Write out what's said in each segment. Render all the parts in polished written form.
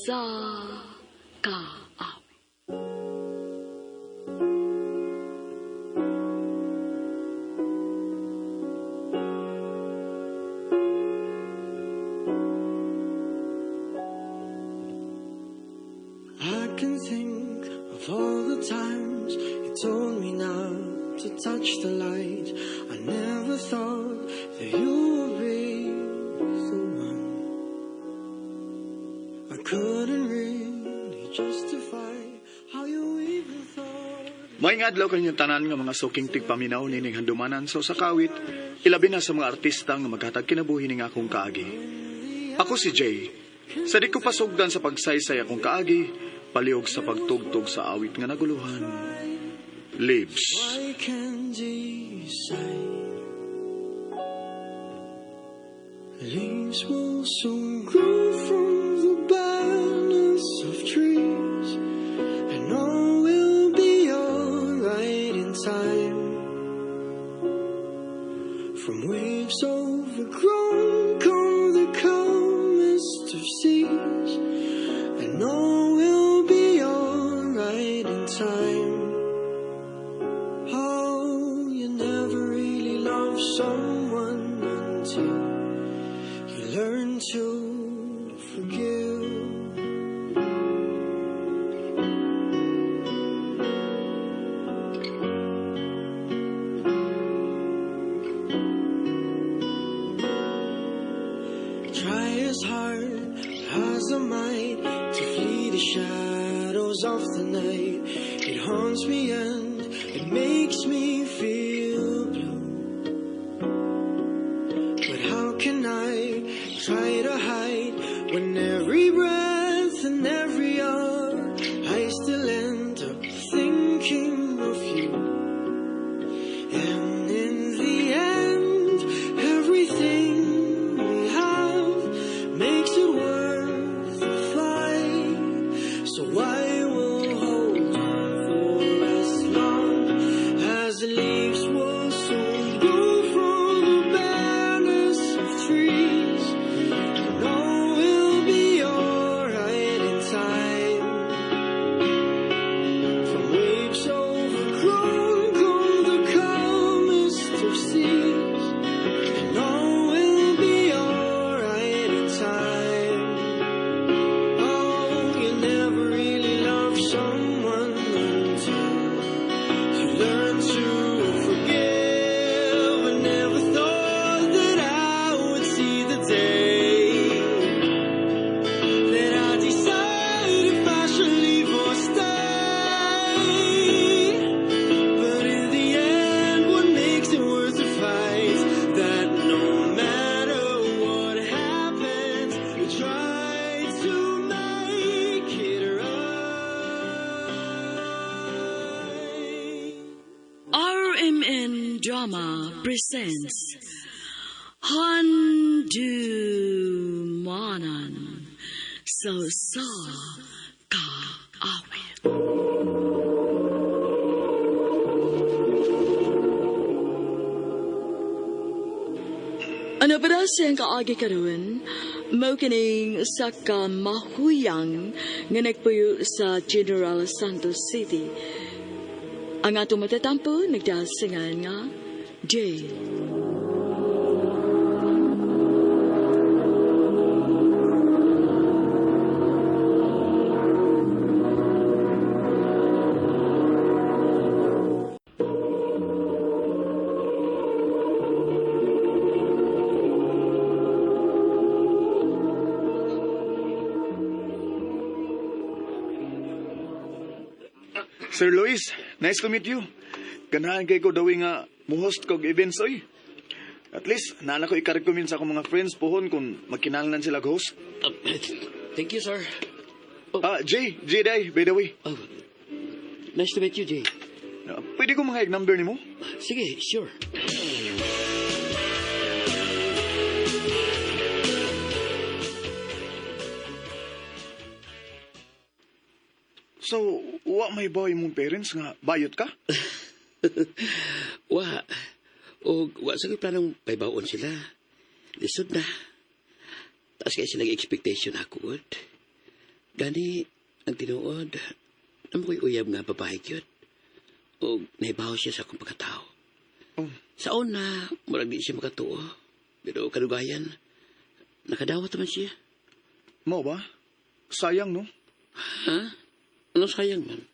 Sa Kaawit. I can think of all the times you told me not to touch the light. I never thought that you would be the one. I couldn't really justify how you even thought. Maayong adlaw kaninyong tanan nga mga suking tigpaminaw nining handumanan sa usa ka awit, ilabi na sa mga artista nga maghatag kinabuhi ning akong kaagi. Ako si Jay. Sa di ko pasugdan sa pagsaysay akong kaagi, palihog sa pagtugtog sa awit nga naguluhan. Leaves. I can decide. Leaves will soon grow from the bareness of trees, and all will be alright in time. From waves overgrown come the calmest of seas, and all will be alright in time. Oh, you never really love someone until you learn to forgive. Try as hard as I might to flee the shadows of the night. It haunts me and it makes me feel blue. But how can I try to hide when every breath and every hour I still end up thinking of you? And in the end, everything we have makes it worth the fight. So I will hold on for as long as the leaves will soon grow from the bareness of trees. And all will be alright in time. From waves overgrown come the calmest of seas, and all will be alright in time. Oh, you never really love someone until you learn to forgive. I never thought that I would see the day that I decide if I should leave or stay. But in the end, what makes it worth the fight? That no matter what happens, we try to make it right. RMN Drama presents Handumanan sa Usa Ka Awit. Ano pa daw siyang kaagi karon? Mao kining usa ka mahuyang nga nagpuyo sa General Santos City. Ang atong matatampo nagdasingan nga Jay. Sir Luis, nice to meet you. Ganahan kay ko dawi nga mo-host kog events oy. At least naa na ko ika-recommend sa akong mga friends pohon kung magkinahanglan sila og host. Thank you, sir. Oh. Jay, Jay day, by the way. Oh, nice to meet you, Jay. Pwede ko mga number nimo? Sige, sure. So, wa may boy mong parents nga bayot ka? Wa. O, wa sa planong paibawon sila. Lisod na. Taas kaya sila expectation ako, God. Gani, ang tinuod, namo ko'y uyab nga babae gyud. O naibaw siya sa akong pagkatao. Oh. Sa una, murag di siya makatuo. Pero kadugayan, nakadawat naman siya. Mao ba? Sayang, no? Ha? Ano sayang man?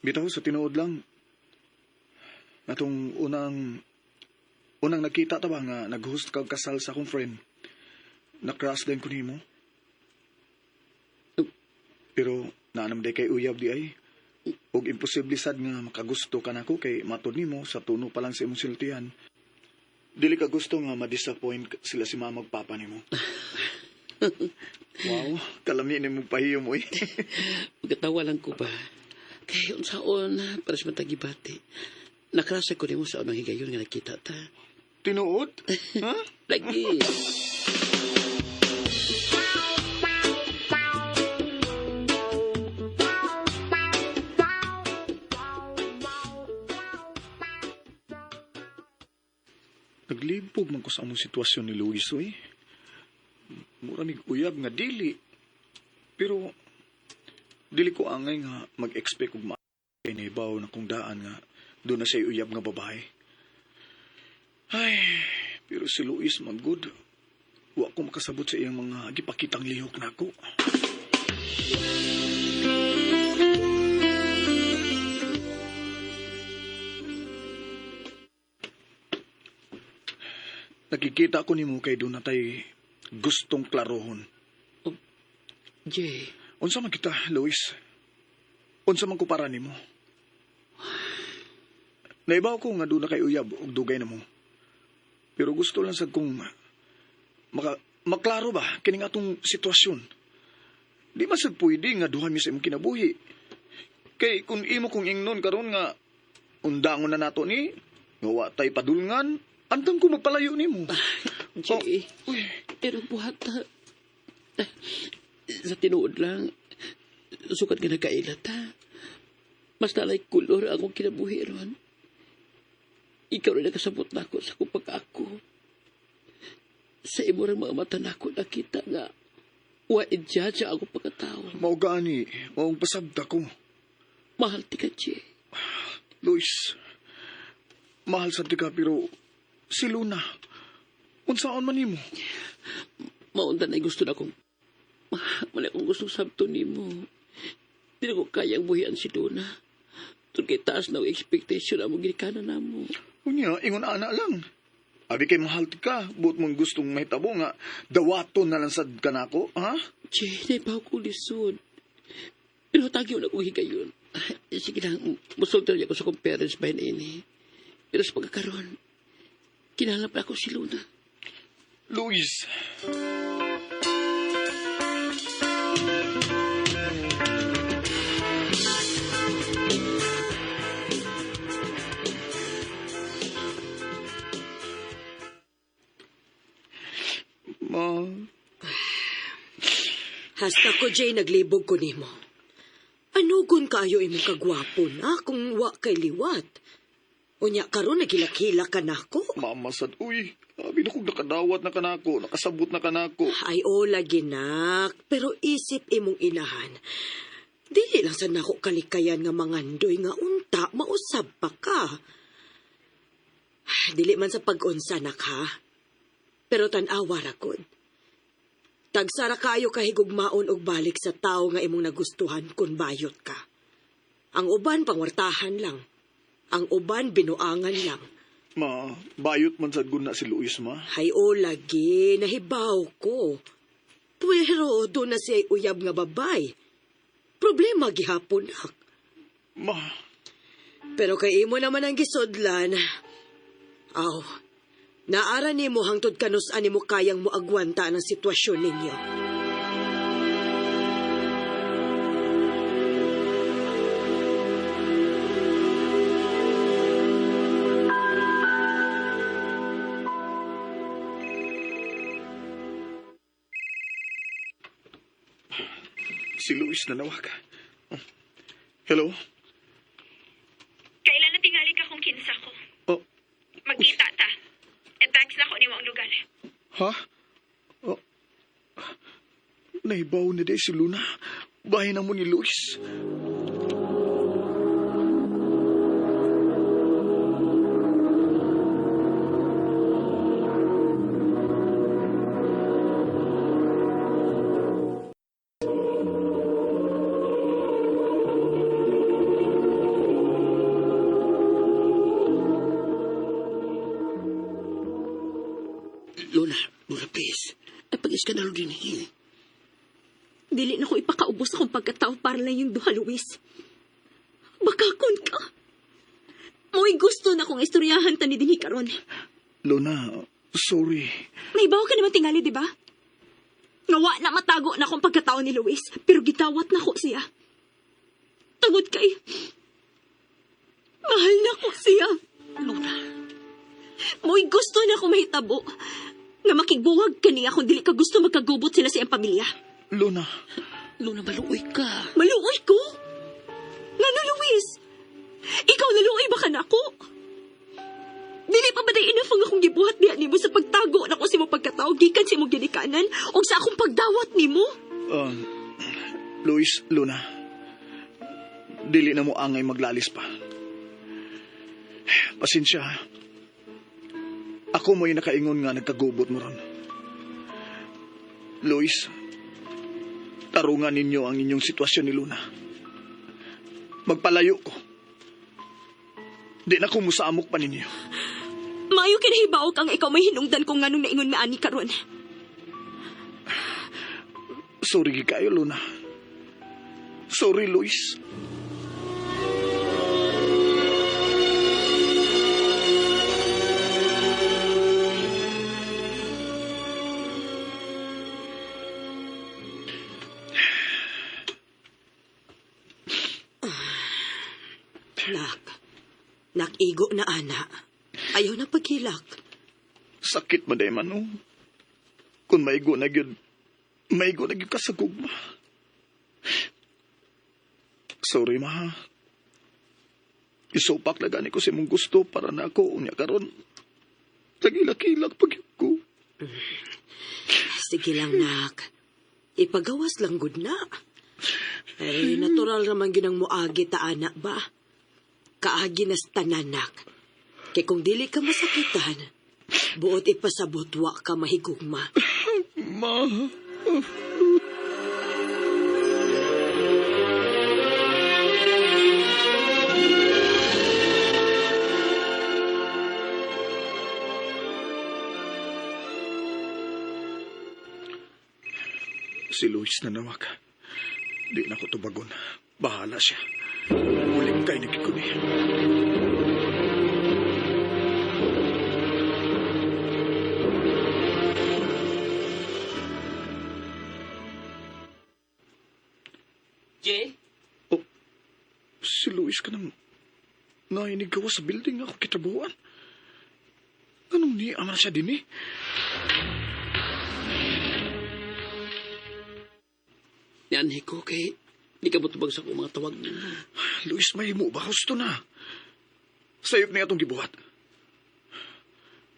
Bitaw sa tinuod lang. Atong unang nakita ta ba nga nag-host kag kasal sa akong friend. Na-crush din ko nimo. Pero naanam day kay uyab di ay. Ug imposible sad nga makagusto ka nako kay matod nimo sa tuno pa lang sa imong siltihan. Dili ka gusto nga ma-disappoint sila si mama ug papa nimo. Wow, kalami ni mong pahiyom oy. Magkatawa lang ko ba? Kay unsaon, para sa matagibati. Nakrasa ko nimo sa unang higayon nga nakita ta. Tinuod? Ha? Lagi. Naglibog man ko sa among sitwasyon ni Luis, oy. Mura mig uyab nga dili. Pero dili ko angay nga mag-expect og kay nahibaw na kung daan nga doon na siya uyab nga babae. Ay, pero si Luis man gud. Wa ko makasabot sa iyang mga gipakitang lihok nako. Nakikita ko nimo kay doon natay gustong klarohon. Jay, Unsa man kita, Luis? Unsa man ko para nimo? Naibaw ko nga doon na kay uyab og dugay na mo. Pero gusto lang sad kong maklaro ba kining atong sitwasyon. Di man sad pwede nga duha mi sa imong kinabuhi. Kay kung imo kong ingnon karon nga undangon na nato ni, nga wa tay padulngan, antang ko magpalayo nimo. Jay. Oh, uy, Pero buhat ta. Sa tinuod lang, sukat nga nagkaila ta. Mas nalay kulor akong kinabuhi ron. Ikaw rin nakasabot na ako sa akong pag-ako. Sa imo rin mga mata na ako nakita nga wa i-judge ang akong pagkatao. Mao gani, maong pasabta ko. Mahal ti ka, Jay. Luis, mahal sa ka pero si Luna, unsaon man nimo? Maunta na gusto na akong wala akong gustong sabto nimo. Di na ko kayang buhian si Luna. Tungkol kay taas na ang expectation among ginikanan namo. Unya, ingon ana lang. Abi kay mahal ti ka, buot mong gustong mahitabo nga dawaton na lang sad ka nako, ha? Jay, naibaw ko lisod. Pero tagyo na kong higayon. Sige lang, musulti na ako sa akong parents ba ini. Pero sa pagkakaroon, kinahanglan pa ako si Luna. Luis. Ma, Hasta ko, Jay, naglibog ko nimo. Ano gun kaayo imong kagwapo na kung wa kay liwat? Unya karon nagilak-hilak ka nako. Mama sad, uy, abi na kong nakadawat na kanako, nakasabot na kanako. Ay, o lagi nak, pero isip imong inahan. Dili lang sa nako kalikayan nga mangandoy nga unta, mausab pa ka. Dili man sa pag-unsa nak ha. Pero tan-awa ra gud. Tagsara kaayo kahigugmaon og balik sa tawo nga imong nagustuhan kun bayot ka. Ang uban pangwartahan lang. Ang uban binuangan lang. Ma, bayot man sad gud na si Luis, ma. Hay o lagi, nahibaw ko. Pero doon na siya uyab nga babay. Problema gihapon nak. Ma, Pero kay imo naman ang gisudlan. Aw, naara nimo hangtod kanus ani mo kayang moagwanta ng sitwasyon ninyo. Si Luis na nawag. Hello? Kailan na tingali ka kung kinsa ko? Oh, Magkita ta. E-text na ko nimo ang lugar. Ha? Oh. Nahibaw na di si Luna. Bahin na mo ni Luis. Luna, Luna, please. Ay, pag-iskandalo din eh. Dili na ko ipakaubos akong pagkatao para lang yung duha, Luis. Baka kun ka. Mo'y gusto na kong istoryahan ta ni dinhi karon. Luna, sorry. May bawo ka naman tingali, di ba? Nga wa na matago na akong pagkatao ni Luis, pero gitawat na ko siya. Tungod kay... Mahal na ko siya. Luna. Mo'y gusto na ako mahitabo. Nga makigbuwag ka niya kung dili ka gusto magkagubot sila sa iyang pamilya. Luna, Luna, maluoy ka. Maluoy ko? Ngano, Luis? Ikaw naluoy ba ka na ako? Dili pa ba day enough ang akong gibuhat diha nimo sa pagtago na ko sa imong pagkatao gikan sa imong ginikanan o sa akong pagdawat nimo? Luis, Luna. Dili na mo angay maglalis pa. Pasensya. Ha. Ako mo'y nakaingon nga nagkagubot mo ron. Luis, tarungan ninyo ang inyong sitwasyon ni Luna. Magpalayo ko. Di na ko musamok pa ninyo. Maayo kinahibaw kang ikaw may hinungdan kung nganong naingon maani karon. Sorry gid kayo, Luna. Sorry, Luis. Nak, nakigo na ana. Ayaw na pagkilak. Sakit man day man, no? Kung maigo na gyud, maigo na gyud ka sa gugma. Sorry, ma. Isupak na gani ko sa imong gusto para na ako unya karon. Nagilak-ilak pag ko. Sige lang, nak. Ipagawas lang gud na. Eh, natural raman ginang muagi ta ana ba? Kaagi nas tananak. Kay kung dili ka masakitan, buot ipasabot wa ka mahigugma. Ma. Si Luis na nawag. Di na ko tubagon. Bahala siya. Muling kay nagkikuni. Jay? Oh, si Luis ka nang nainig gawa sa building ako kitabuan. Anong ni ama siya din eh? Nianhi ko kay di ka mo tubag sa akong mga tawag nimo. Luis, may mo ba? Gusto na. Sayop niya itong gibuhat.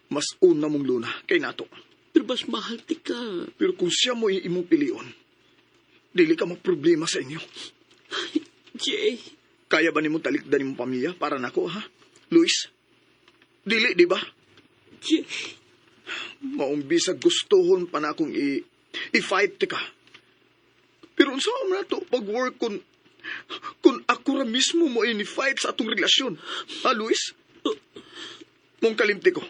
Mas una mong luna kay nato. Pero mas mahal ti ka. Pero kung siya mo imong pilion, dili ka problema sa inyo. Jay. Kaya ba nimo talikdan imong pamilya para nako, ha? Luis? Dili, di ba? Jay. Maong bisag gustuhon pa na akong i-fight ka. Pero unsa man nato pag-work kung ako ra mismo mo ini-fight sa atong relasyon. Ha, Luis? Mong kalimti ko.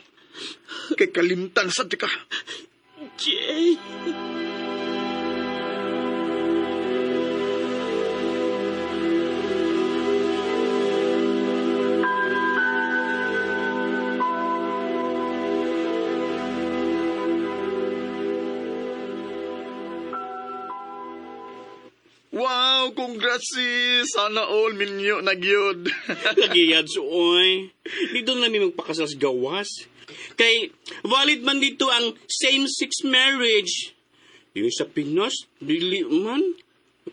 Kay kalimtan sa tika. Jay. Wow, congrats sis! Sana all minyo na gyud. Lagiyad oy. Dito na namin magpakasal sa gawas. Kay valid man dito ang same-sex marriage. Dili sa Pinas, dili man.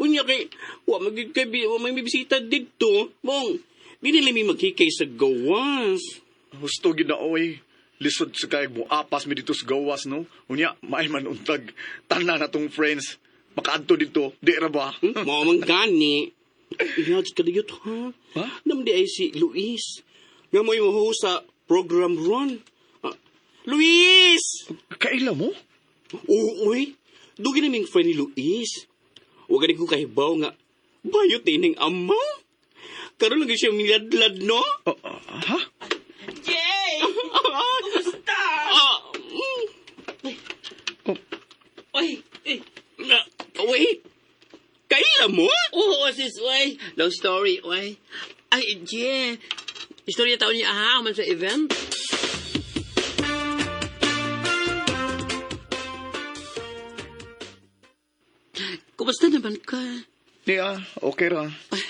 Unya kay wa magid kay wa may bisita didto. Bong, dili na mi maghikay sa gawas. Husto gid na oy. Lisod sa kay mo apas mi dito sa gawas no. Unya, maay man untag tanan natong friends. Makaadto dito, di ra ba? Mao man gani. Iyad kadiyot ha. Ha? Nam di ay si Luis. Nga mo mo sa program ron. Ah, Luis! Kaila mo? Oo, uy. Dugi na ming friend ni Luis. Huwag gani ko kahibaw nga. Bayot na ining ama. Karon lang siya miladlad, no? Oh, ah, ha? Jay! Kumusta? Ah, Oy, eh, ah, wait. Kaila mo? Oo, sis, oy. Long story, oy. Ay, Jay. Istorya taon niya, aha, man sa event. Kumusta naman ka? Niya, okay ra. Ay,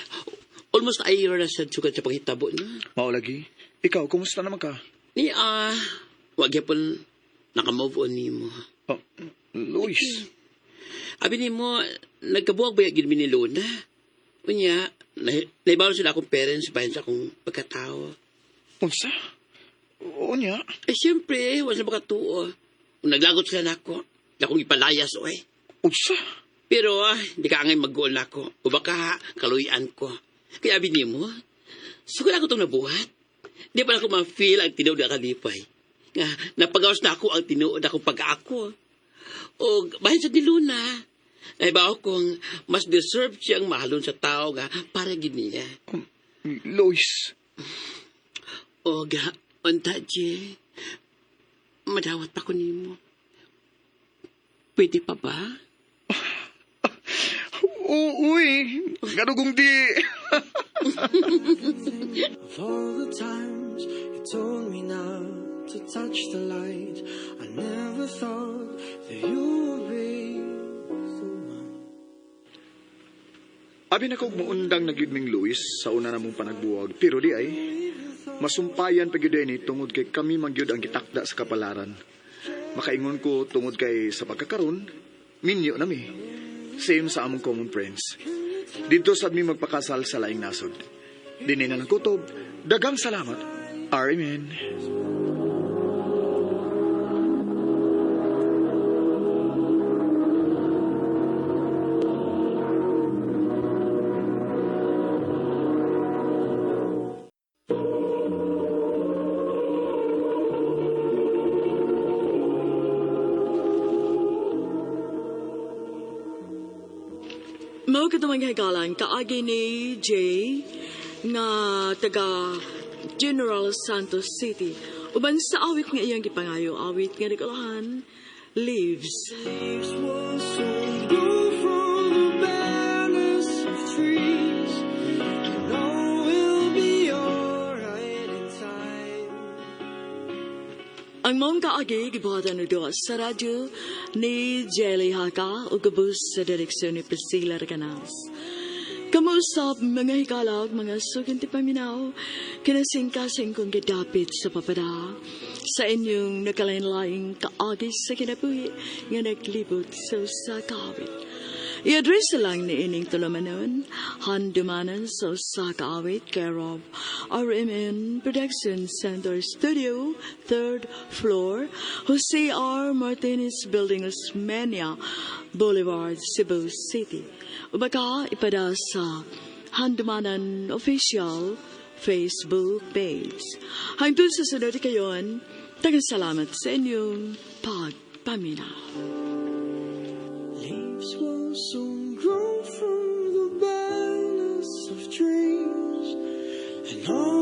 almost a year na sa sukat sa paghitabo na. Mao lagi. Ikaw, kumusta naman ka? Ni, wag yapon nakamove on nimo. Oh, Luis. Abi nimo, nagkabuwag ba yung ni Luna? Unya, naibaw sila akong parents bahin sa akong pagkatao. Unsa? Unya? Eh, siyempre, wala sila makatuo. Kung naglagot sila nako, akong ipalayas, oy. Unsa? Pero, hindi ka angay mag-goal nako. O baka, kaluyan ko. Kaya abi nimo, sugod ako itong nabuhat. Di pa na ako ma-feel ang tinuod na kalipay. Nga, napagawas na ako ang tinuod akong pag-ako. O, bahin sa ni Luna, naibaw kong mas deserve siyang mahalon sa tao nga para giniya. Luis. O, ga, unta, Jay. Madawat pa ko nimo. Pwede pa ba? Uy, ganugong di. Of all the times you told me not to touch the light, I never thought that you would be the one. Abi na kog muundang na gyud ming Luis sa una namong panagbuwag, pero di ay masumpayan pa gyud ni tungod kay kami man gyud ang gitakda sa kapalaran. Makaingon ko tungod kay sa pagkakaron, minyo na mi. Same sa among common friends. Dito sad mi magpakasal sa laing nasod. Dinhi na lang kutob. Dagang salamat. Amen. Mao kadto mga higalan kaagi ni Jay nga taga General Santos City. Uban sa awit nga iyang gipangayo, awit nga nagulahan, Leaves. Leaves will soon grow from the bareness of trees, and all will be alright in time. Ang maong kaagi gibuhatan og duha sa radyo ni Jelly Haka ug gabos sa direksyon ni Priscilla Recanas. Kamuusap mga hikalag, mga suginti paminaw, kinasingkasing kong gidapit sa papada sa inyong nakalain-laing kaagi sa kinabuhi nga naglibot sa usa ka awit. I-address lang ni ining tulumanon, handumanan sa usa ka awit, care of RMN Production Center Studio, 3rd floor, Jose R. Martinez Building, Osmeña Boulevard, Cebu City. O baka ipada sa Handumanan Official Facebook page. Hangtod sa sunod kayon, tagang salamat sa inyong pagpaminaw. Leaves will soon grow from the bareness of trees, and all